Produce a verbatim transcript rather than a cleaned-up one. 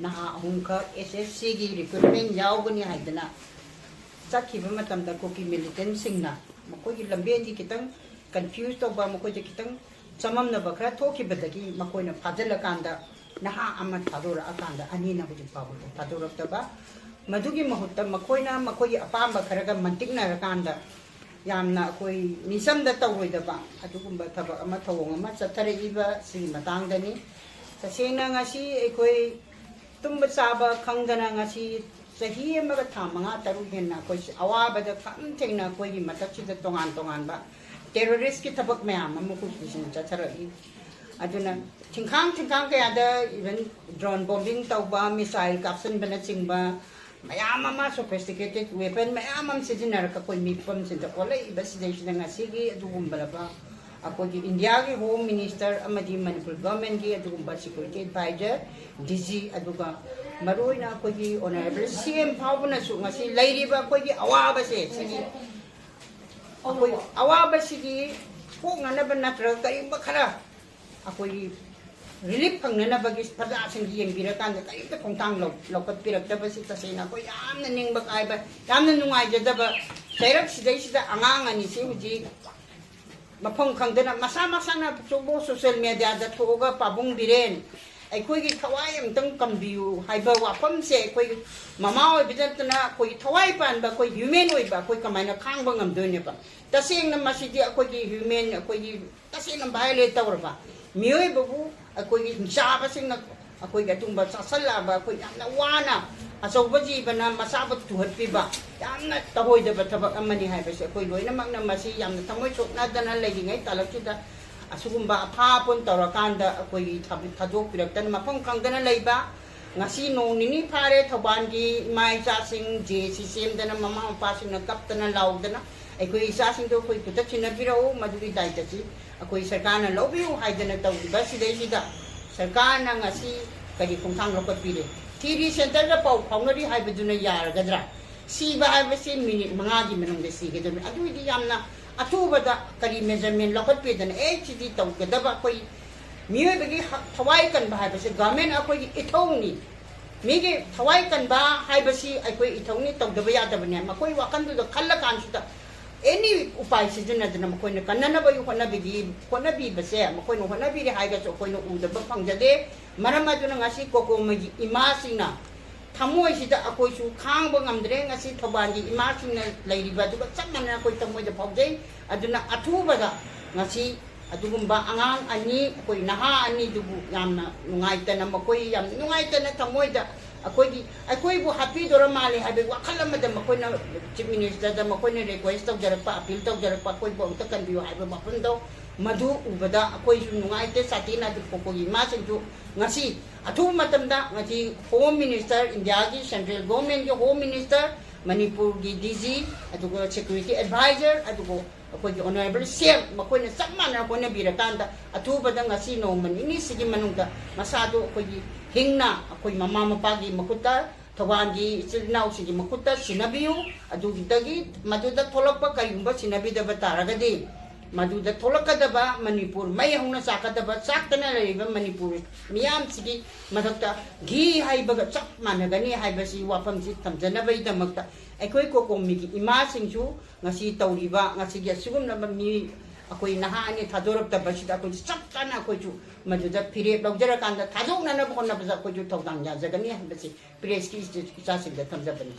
ꯅꯍꯥ ꯑꯍꯨꯝꯈꯛ ꯑꯦꯁ ꯑꯦꯁ ꯁꯤꯒꯤ ꯔꯤꯀ꯭ꯔꯨꯠꯃꯦꯟ ꯌꯥꯎꯒꯅꯤ ꯍꯥꯏꯗꯅ ꯆꯠꯈꯤꯕ ꯃꯇꯝꯗ ꯀꯨꯀꯤ ꯃꯤꯂꯤꯇꯦꯟꯁꯤꯡꯅ ꯃꯈꯣꯏꯒꯤ ꯂꯝꯕꯦꯟꯁꯤ ꯈꯤꯇꯪ ꯀꯟꯐ꯭ꯌꯨꯁ ꯇꯧꯕ, ꯃꯈꯣꯏꯗ ꯈꯤꯇꯪ ꯆꯃꯝꯅꯕ ꯈꯔ ꯊꯣꯛꯈꯤꯕꯗꯒꯤ ꯃꯈꯣꯏꯅ ꯐꯥꯖꯤꯜꯂꯀꯥꯟꯗ ꯅꯍꯥ ꯑꯃ ꯊꯥꯗꯣꯔꯛꯑꯀꯥꯟꯗ ꯑꯅꯤꯅ ꯍꯧꯖꯤꯛ ꯐꯥꯎꯕꯗ ꯊꯥꯗꯣꯔꯛꯇꯕ, ꯃꯗꯨꯒꯤ ꯃꯍꯨꯠꯇ ꯃꯈꯣꯏꯅ ꯃꯈꯣꯏꯒꯤ ꯑꯄꯥꯝꯕ ꯈꯔꯒ ꯃꯟꯇꯤꯛꯅꯔꯀꯥꯟꯗ ꯌꯥꯝꯅ ꯑꯩꯈꯣꯏ ꯃꯤꯆꯝꯗ ꯇꯧꯔꯣꯏꯗꯕ ꯑꯗꯨꯒꯨꯝꯕ ꯊꯕꯛ ꯑꯃ, ꯊꯧꯑꯣꯡ ꯑꯃ ꯆꯠꯊꯔꯛꯏꯕ ꯁꯤꯒꯤ ꯃꯇꯥꯡꯗꯅꯤ꯫ ꯇꯁꯦꯡꯅ ꯉꯁꯤ ꯑꯩꯈꯣꯏ ꯇꯨꯝꯕ ꯆꯥꯕ ꯈꯪꯗꯅ ꯉꯁꯤ ꯆꯍꯤ ꯑꯃꯒ ꯊꯥ ꯃꯉꯥ ꯇꯔꯨꯛ ꯍꯦꯟꯅ ꯑꯩꯈꯣꯏ ꯑꯋꯥꯕꯗ ꯈꯝ ꯊꯦꯡꯅ ꯑꯩꯈꯣꯏꯒꯤ ꯃꯊꯛꯁꯤꯗ ꯇꯣꯉꯥꯟ ꯇꯣꯉꯥꯟꯕ ꯇꯦꯔꯣꯔꯤꯁꯀꯤ ꯊꯕꯛ ꯃꯌꯥꯝ ꯑꯃ ꯑꯩꯈꯣꯏ ꯁꯤꯗ ꯆꯠꯊꯔꯛꯏ꯫ ꯑꯗꯨꯅ ꯊꯤꯡꯈꯥꯡ ꯊꯤꯡꯈꯥꯡ ꯀꯌꯥꯗ even drone bombing ꯇꯧꯕ, missile ꯀꯥꯞꯁꯤꯟꯕꯅꯆꯤꯡꯕ ꯃꯌꯥꯝ ꯑꯃ, sophisticated weapon ꯃꯌꯥꯝ ꯑꯃ ꯁꯤꯖꯤꯟꯅꯔꯒ ꯑꯩꯈꯣꯏ ꯃꯤꯐꯝꯁꯤꯗ ꯑꯣꯜꯂꯛꯏꯕ ꯁꯤꯗꯩꯁꯤꯗ ꯉꯁꯤꯒꯤ ꯑꯗꯨꯒꯨꯝꯕ ꯑꯩꯈꯣꯏꯒꯤ ꯏꯟꯗꯤꯌꯥꯒꯤ ꯍꯣꯝ ꯃꯤꯅꯤꯁꯇꯔ ꯑꯃꯗꯤ ꯃꯅꯤꯄꯨꯔ ꯒꯚꯔꯟꯃꯦꯟꯒꯤ ꯑꯗꯨꯒꯨꯝꯕ ꯁꯦꯀ꯭ꯌꯨꯔꯤꯇꯤ ꯑꯦꯗꯚꯥꯏꯖꯔ, ꯗꯤ ꯖꯤ, ꯑꯗꯨꯒ ꯃꯔꯨꯑꯣꯏꯅ ꯑꯩꯈꯣꯏꯒꯤ ꯑꯣꯅꯔꯦꯕꯜ ꯁꯤ ꯑꯦꯝ ꯐꯥꯎꯕꯅꯁꯨ ꯉꯁꯤ ꯂꯩꯔꯤꯕ ꯑꯩꯈꯣꯏꯒꯤ ꯑꯋꯥꯕꯁꯦ, ꯁꯤꯒꯤ ꯑꯩꯈꯣꯏ ꯑꯋꯥꯕꯁꯤꯒꯤ ꯀꯣꯛꯅꯅꯕ ꯅꯠꯇ꯭ꯔꯒ ꯀꯔꯤꯒꯨꯝꯕ ꯈꯔ ꯑꯩꯈꯣꯏꯒꯤ ꯔꯤꯂꯤꯐ ꯐꯪꯅꯅꯕꯒꯤ ꯄ꯭ꯔꯖꯥꯁꯤꯡꯒꯤ ꯌꯦꯡꯕꯤꯔꯀꯥꯟꯗ ꯀꯔꯤꯝꯇ ꯈꯣꯡꯊꯥꯡ ꯂꯧ-, ꯂꯧꯈꯠꯄꯤꯔꯛꯇꯕꯁꯤ ꯇꯁꯦꯡꯅ ꯑꯩꯈꯣꯏ ꯌꯥꯝꯅ ꯅꯤꯡꯕ ꯀꯥꯏꯕ, ꯌꯥꯝꯅ ꯅꯨꯡꯉꯥꯏꯖꯗꯕ꯫ ꯆꯩꯔꯛ ꯁꯤꯗꯩꯁꯤꯗ ꯑꯉꯥꯡ ꯑꯅꯤꯁꯤ ꯍꯧꯖꯤꯛ ꯃꯐꯝ ꯈꯪꯗꯅ ꯃꯁꯥ ꯃꯁꯥꯅ ꯑꯆꯧꯕ ꯁꯣꯁꯤꯌꯦꯜ ꯃꯦꯗꯤꯌꯥꯗ ꯊꯣꯛꯑꯒ, "ꯄꯥꯕꯨꯡ ꯕꯤꯔꯦꯟ, ꯑꯩꯈꯣꯏꯒꯤ ꯊꯋꯥꯏ ꯑꯝꯇꯪ ꯀꯟꯕꯤꯌꯨ" ꯍꯥꯏꯕ ꯋꯥꯐꯝꯁꯦ ꯑꯩꯈꯣꯏ ꯃꯃꯥ ꯑꯣꯏꯕꯗ ꯅꯠꯇꯅ ꯑꯩꯈꯣꯏꯒꯤ ꯊꯋꯥꯏ ꯄꯥꯟꯕ ꯑꯩꯈꯣꯏ ꯍ꯭ꯌꯨꯃꯦꯟ ꯑꯣꯏꯕ ꯑꯩꯈꯣꯏ ꯀꯃꯥꯏꯅ ꯈꯥꯡꯕ ꯉꯝꯗꯣꯏꯅꯦꯕ? ꯇꯁꯦꯡꯅ ꯃꯁꯤꯗꯤ ꯑꯩꯈꯣꯏꯒꯤ ꯍ꯭ꯌꯨꯃꯦꯟ, ꯑꯩꯈꯣꯏꯒꯤ ꯇꯁꯦꯡꯅ ꯚꯥꯏꯑꯣꯂꯦꯠ ꯇꯧꯔꯕ ꯃꯤꯑꯣꯏꯕꯕꯨ ꯑꯩꯈꯣꯏꯒꯤ ꯍꯤꯡꯆꯥꯕꯁꯤꯡꯅ ꯑꯩꯈꯣꯏꯒꯤ ꯑꯗꯨꯒꯨꯝꯕ ꯆꯥꯁꯜꯂꯛꯑꯕ ꯑꯩꯈꯣꯏ ꯌꯥꯝꯅ ꯋꯥꯅ ꯑꯆꯧꯕ ꯖꯤꯕꯅ ꯃꯆꯥꯕꯨ ꯇꯨꯍꯠꯄꯤꯕ ꯌꯥꯝꯅ ꯇꯧꯍꯣꯏꯗꯕ ꯊꯕꯛ ꯑꯃꯅꯤ ꯍꯥꯏꯕꯁꯦ ꯑꯩꯈꯣꯏ ꯂꯣꯏꯅꯃꯛꯅ ꯃꯁꯤ ꯌꯥꯝꯅ ꯊꯃꯣꯏ ꯁꯣꯛꯅꯗꯅ ꯂꯩꯔꯤꯉꯩ ꯇꯥꯂꯛꯁꯤꯗ ꯑꯁꯤꯒꯨꯝꯕ ꯑꯐꯥ ꯑꯄꯨꯟ ꯇꯧꯔꯀꯥꯟꯗ ꯑꯩꯈꯣꯏꯒꯤ ꯊꯥ-, ꯊꯥꯗꯣꯛꯄꯤꯔꯛꯇꯅ ꯃꯐꯝ ꯈꯪꯗꯅ ꯂꯩꯕ ꯉꯁꯤ ꯅꯣꯡ ꯅꯤꯅꯤ ꯐꯥꯔꯦ ꯊꯧꯕꯥꯜꯒꯤ ꯏꯃꯥ ꯏꯆꯥꯁꯤꯡ ꯖꯦ ꯁꯤ ꯁꯦꯝꯗꯅ ꯃꯃꯥ ꯃꯄꯥꯁꯤꯡꯅ ꯀꯞꯇꯅ ꯂꯥꯎꯗꯅ ꯑꯩꯈꯣꯏ ꯏꯆꯥꯁꯤꯡꯗꯣ ꯑꯩꯈꯣꯏ ꯈꯨꯠꯇ ꯊꯤꯟꯅꯕꯤꯔꯛꯎ, ꯃꯗꯨꯒꯤ ꯗꯥꯏꯇꯁꯤ ꯑꯩꯈꯣꯏ ꯁꯔꯀꯥꯔꯅ ꯂꯧꯕꯤꯌꯨ ꯍꯥꯏꯗꯅ ꯇꯧꯔꯤꯕ ꯁꯤꯗꯩꯁꯤꯗ ꯁꯔꯀꯥꯔꯅ ꯉꯁꯤ ꯀꯔꯤ ꯈꯣꯡꯊꯥꯡ ꯂꯧꯈꯠꯄꯤꯔꯦ? ꯊꯤꯔꯤ ꯁꯦꯟꯇꯔꯗ ꯄꯥꯎ ꯐꯥꯎꯅꯔꯤ ꯍꯥꯏꯕꯗꯨꯅ ꯌꯥꯔꯒꯗ꯭ꯔꯥ? ꯁꯤꯕ ꯍꯥꯏꯕꯁꯤ ꯃꯤꯅꯤꯠ ꯃꯉꯥꯒꯤ ꯃꯅꯨꯡꯗ ꯁꯤꯒꯗꯕꯅꯤ꯫ ꯑꯗꯨꯏꯗꯤ ꯌꯥꯝꯅ ꯑꯊꯨꯕꯗ ꯀꯔꯤ ꯃꯦꯖꯔꯃꯦꯟ ꯂꯧꯈꯠꯄꯤꯗꯅ ꯑꯦ ꯁꯤꯗꯤ ꯇꯧꯒꯗꯕ ꯑꯩꯈꯣꯏ ꯃꯤꯑꯣꯏꯕꯒꯤ ꯍꯛ-, ꯊꯋꯥꯏ ꯀꯟꯕ ꯍꯥꯏꯕꯁꯦ ꯒꯚꯔꯟꯃꯦꯟ ꯑꯩꯈꯣꯏꯒꯤ ꯏꯊꯧꯅꯤ꯫ ꯃꯤꯒꯤ ꯊꯋꯥꯏ ꯀꯟꯕ ꯍꯥꯏꯕꯁꯤ ꯑꯩꯈꯣꯏ ꯏꯊꯧꯅꯤ, ꯇꯧꯗꯕ ꯌꯥꯗꯕꯅꯦ꯫ ꯃꯈꯣꯏ ꯋꯥꯈꯜꯗꯨꯗ ꯈꯜꯂ ꯀꯥꯟꯁꯤꯗ ꯑꯦꯅꯤ ꯎꯄꯥꯏ ꯁꯤꯖꯤꯟꯅꯗꯅ ꯃꯈꯣꯏꯅ ꯀꯟꯅꯅꯕꯒꯤ ꯍꯣꯠꯅꯕꯤꯒꯤ ꯍꯣꯠꯅꯕꯤꯕꯁꯦ ꯃꯈꯣꯏꯅ ꯍꯣꯠꯅꯕꯤꯔꯦ ꯍꯥꯏꯔꯒꯁꯨ ꯑꯩꯈꯣꯏꯅ ꯎꯗꯕ ꯐꯪꯖꯗꯦ꯫ ꯃꯔꯝ ꯑꯗꯨꯅ ꯉꯁꯤ ꯀꯣꯀꯣꯃꯒꯤ ꯏꯃꯥꯁꯤꯡꯅ ꯊꯃꯣꯏꯁꯤꯗ ꯑꯩꯈꯣꯏꯁꯨ ꯈꯥꯡꯕ ꯉꯝꯗ꯭ꯔꯦ꯫ ꯉꯁꯤ ꯊꯧꯕꯥꯜꯒꯤ ꯏꯃꯥꯁꯤꯡꯅ ꯂꯩꯔꯤꯕ ꯑꯗꯨꯒ ꯆꯞ ꯃꯥꯟꯅꯅ ꯑꯩꯈꯣꯏ ꯊꯃꯣꯏꯗ ꯐꯥꯎꯖꯩ꯫ ꯑꯗꯨꯅ ꯑꯊꯨꯕꯗ ꯉꯁꯤ ꯑꯗꯨꯒꯨꯝꯕ ꯑꯉꯥꯡ ꯑꯅꯤ, ꯑꯩꯈꯣꯏ ꯅꯍꯥ ꯑꯅꯤꯗꯨꯕꯨ ꯌꯥꯝꯅ ꯅꯨꯡꯉꯥꯏꯇꯅ, ꯃꯈꯣꯏ ꯌꯥꯝ ꯅꯨꯡꯉꯥꯏꯇꯅ ꯊꯃꯣꯏꯗ ꯑꯩꯈꯣꯏꯒꯤ, ꯑꯩꯈꯣꯏꯕꯨ ꯍꯥꯠꯄꯤꯗꯣꯔ ꯃꯥꯜꯂꯦ ꯍꯥꯏꯕꯒꯤ ꯋꯥꯈꯜ ꯑꯃꯗ ꯃꯈꯣꯏꯅ ꯆꯤꯐ ꯃꯤꯅꯤꯁꯇꯔꯗ ꯃꯈꯣꯏꯅ ꯔꯤꯀ꯭ꯋꯦꯁ ꯇꯧꯖꯔꯛꯄ, ꯑꯄꯤꯜ ꯇꯧꯖꯔꯛꯄ, ꯑꯩꯈꯣꯏꯕꯨ ꯑꯃꯨꯛꯇ ꯀꯟꯕꯤꯌꯨ ꯍꯥꯏꯕ ꯋꯥꯐꯝꯗꯣ, ꯃꯗꯨ ꯎꯕꯗ ꯑꯩꯈꯣꯏꯁꯨ ꯅꯨꯡꯉꯥꯏꯇꯦ꯫ ꯁꯥꯊꯤꯅ ꯑꯗꯨ ꯀꯣꯀꯣꯒꯤ ꯏꯃꯥꯁꯤꯡꯁꯨ ꯉꯁꯤ ꯑꯊꯨꯕ ꯃꯇꯝꯗ ꯉꯁꯤ ꯍꯣꯝ ꯃꯤꯅꯤꯁꯇꯔ, ꯏꯟꯗꯤꯌꯥꯒꯤ ꯁꯦꯟꯇ꯭ꯔꯦꯜ ꯒꯣꯔꯃꯦꯟꯒꯤ ꯍꯣꯝ ꯃꯤꯅꯤꯁꯇꯔ, ꯃꯅꯤꯄꯨꯔꯒꯤ ꯗꯤ ꯖꯤ, ꯑꯗꯨꯒ ꯁꯦꯀ꯭ꯌꯨꯔꯤꯇꯤ ꯑꯦꯗꯚꯥꯏꯖꯔ, ꯑꯗꯨꯒ ꯑꯩꯈꯣꯏꯒꯤ ꯑꯣꯅꯔꯦꯕꯜ ꯁꯤ ꯑꯦꯝ, ꯃꯈꯣꯏꯅ ꯆꯞ ꯃꯥꯟꯅꯅ ꯍꯣꯠꯅꯕꯤꯔꯀꯥꯟꯗ ꯑꯊꯨꯕꯗ ꯉꯁꯤ ꯅꯣꯡꯃ ꯅꯤꯅꯤꯁꯤꯒꯤ ꯃꯅꯨꯡꯗ ꯃꯁꯥꯗꯣ ꯑꯩꯈꯣꯏꯒꯤ ꯍꯤꯡꯅ ꯑꯩꯈꯣꯏ ꯃꯃꯥ ꯃꯄꯥꯒꯤ ꯃꯈꯨꯠꯇ, ꯊꯧꯕꯥꯜꯒꯤ ꯏꯆꯤꯜ ꯏꯅꯥꯎꯁꯤꯡꯒꯤ ꯃꯈꯨꯠꯇ ꯁꯤꯟꯅꯕꯤꯌꯨ꯫ ꯑꯗꯨꯗꯒꯤ ꯃꯗꯨꯗ ꯊꯣꯛꯂꯛꯄ ꯀꯔꯤꯒꯨꯝꯕ ꯁꯤꯟꯅꯕꯤꯗꯕ ꯇꯥꯔꯒꯗꯤ ꯃꯗꯨꯗ ꯊꯣꯛꯂꯛꯀꯗꯕ ꯃꯅꯤꯄꯨꯔ ꯃꯩ ꯍꯧꯅ ꯆꯥꯛꯀꯗꯕ, ꯆꯥꯛꯇꯅ ꯂꯩꯔꯤꯕ ꯃꯅꯤꯄꯨꯔ ꯃꯤꯌꯥꯝꯁꯤꯒꯤ ꯃꯊꯛꯇ ꯘꯤ ꯍꯩꯕꯒ ꯆꯞ ꯃꯥꯟꯅꯒꯅꯤ ꯍꯥꯏꯕꯁꯤ ꯋꯥꯐꯝꯁꯤ ꯊꯝꯖꯅꯕꯒꯤꯗꯃꯛꯇ ꯑꯩꯈꯣꯏ ꯀꯣꯀꯣꯃꯤꯒꯤ ꯏꯃꯥꯁꯤꯡꯁꯨ ꯉꯁꯤ ꯇꯧꯔꯤꯕ, ꯉꯁꯤꯒꯤ ꯑꯁꯤꯒꯨꯝꯂꯕ ꯃꯤ ꯑꯩꯈꯣꯏ ꯅꯍꯥ ꯑꯅꯤ ꯊꯥꯗꯣꯔꯛꯇꯕꯁꯤꯗ ꯑꯩꯈꯣꯏꯁꯨ ꯆꯞ ꯆꯥꯅ ꯑꯩꯈꯣꯏꯁꯨ ꯃꯗꯨꯗ ꯐꯤꯔꯦꯞ ꯂꯧꯖꯔꯀꯥꯟꯗ ꯊꯥꯗꯣꯛꯅꯅꯕ ꯍꯣꯠꯅꯕꯗ ꯑꯩꯈꯣꯏꯁꯨ ꯊꯧꯗꯥꯡ ꯌꯥꯖꯒꯅꯤ ꯍꯥꯏꯕꯁꯤ ꯄ꯭ꯔꯦꯁꯀꯤ ꯏꯆꯥꯁꯤꯡꯗ ꯊꯝꯖꯕꯅꯤ꯫